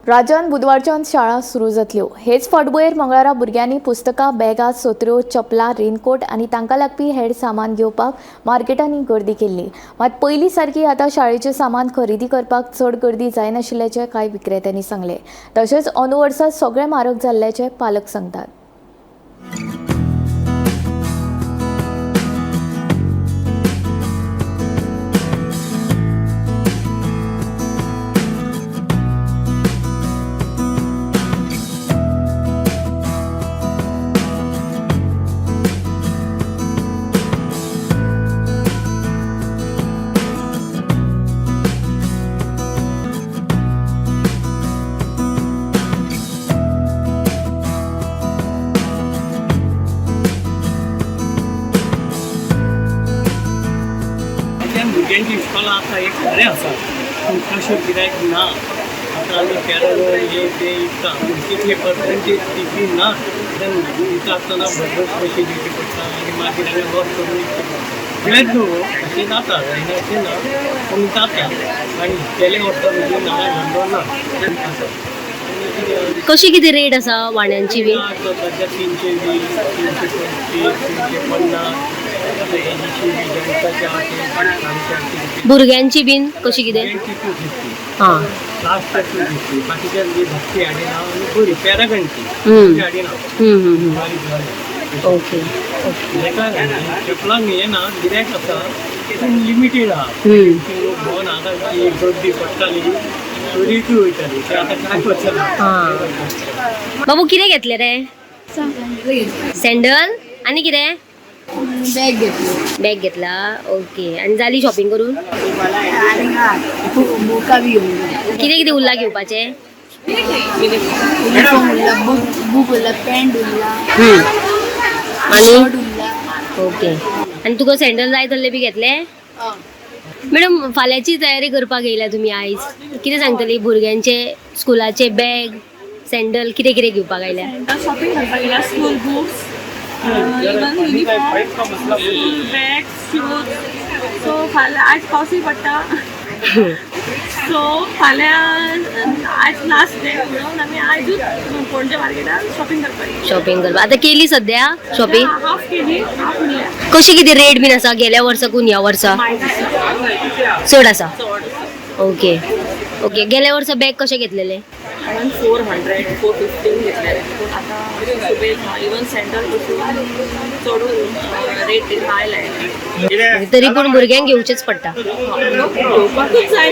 राज्यांत बुधवारच्यान शाळा सुरू जातल्यो. हेच फाटभुंयेर मंगळारा भुरग्यांनी पुस्तकां, बॅगां, सोत्र्यो, चपलां, रेनकोट आनी तांकां लागपी हेर सामान घेवपाक मार्केटांनी गर्दी केल्ली. मात पयलीं सारकी आतां शाळेचें सामान खरेदी करपाक चड गर्दी जायनाशिल्ल्याचें कांय विक्रेत्यांनी सांगलें. तशेंच अंदू वर्सा सगळें म्हारग जाल्ल्याचें पालक सांगतात. त्या भुरग्यांची इस्कॉलां आतां एक बरें आसा, पूण तशें गिरायक ना. आतां आमी कॅरल हे ते विकता, पूण तितले पर्संटेज तितली ना. दिता आसतना भरभर पयशे दिवचे पडटा आनी मागीर आमी लॉस करून विकचे पडटा. कितेंच न्हू, अशें जाता, जायना अशें ना, पूण जाता. आनी गेले वर्सा म्हणजे नवा धंदो ना आसा. आनी कितें कशी कितें रेट आसा वांड्यांची बी? सद्या 320, 325, 350, हेजी बी जंताचे आहा ते 450 रुपया. भुरग्यांची बीन कशी कितें? 250. हां. लास्ट 250. बाकीच्या जी धाकटी हाडिना आनी बरी पॅरागनची हम्म. हाडिना. हम्म, हम्म, हम्म. बारीक बारीक. ओके. हेका चपलांक हें ना, गिरायक आसा पूण लिमिटेड आहा. हम्म. ते लोक भोंवन आतां ती गर्दी पडटाली, चोरयेकूय वयताली, ते आतां कांय वचना. हां, बाबू कितें घेतलें रे? सँडल आनी कितें? बॅग घेतली. बॅग घेतला. ओके, आनी जाली शॉपिंग करून? आनी बुकां बी घेवन गेली. कितें कितें उरलां घेवपाचें? युनिफॉर्म उरला, बूक उरला, पॅन्ट उरला. आनी शर्ट उरला. ओके, आनी तुका सँडल जाय जाल्ले बी घेतले? मॅडम, फाल्यांची तयारी करपाक येयल्या तुमी आयज, कितें सांगतली? भुरग्यांचे स्कुलाचे बॅग, सँडल कितें कितें घेवपाक आयल्या? शॉपिंग करपाक गेल्या, school books, even uniform, school bag, shoes. So फाल्यां, आयज पावसूय पडटा, सो फाल्यां आयज लास्ट डे म्हणून आमी आयजूच पणजे मार्केटान शॉपिंग करपाक गेली. शॉपिंग करपाक आतां केली सद्या शॉपिंग? हाफ केली, हाफ उरल्या. कशी कितें रेट बीन आसा गेल्या वर्साकून ह्या वर्सा? मायज आसा. चड आसा? चड. ओके ओके, गेल्या वर्सा बॅग कशें घेतलेले? हांवें 400, 415 घेतलेले, पूण आतां सुबेज इवन सँडल पसून चडून रेट हाय लायला. तरी पूण भुरग्यांक घेवचेच पडटा. घेवपाकूच जाय.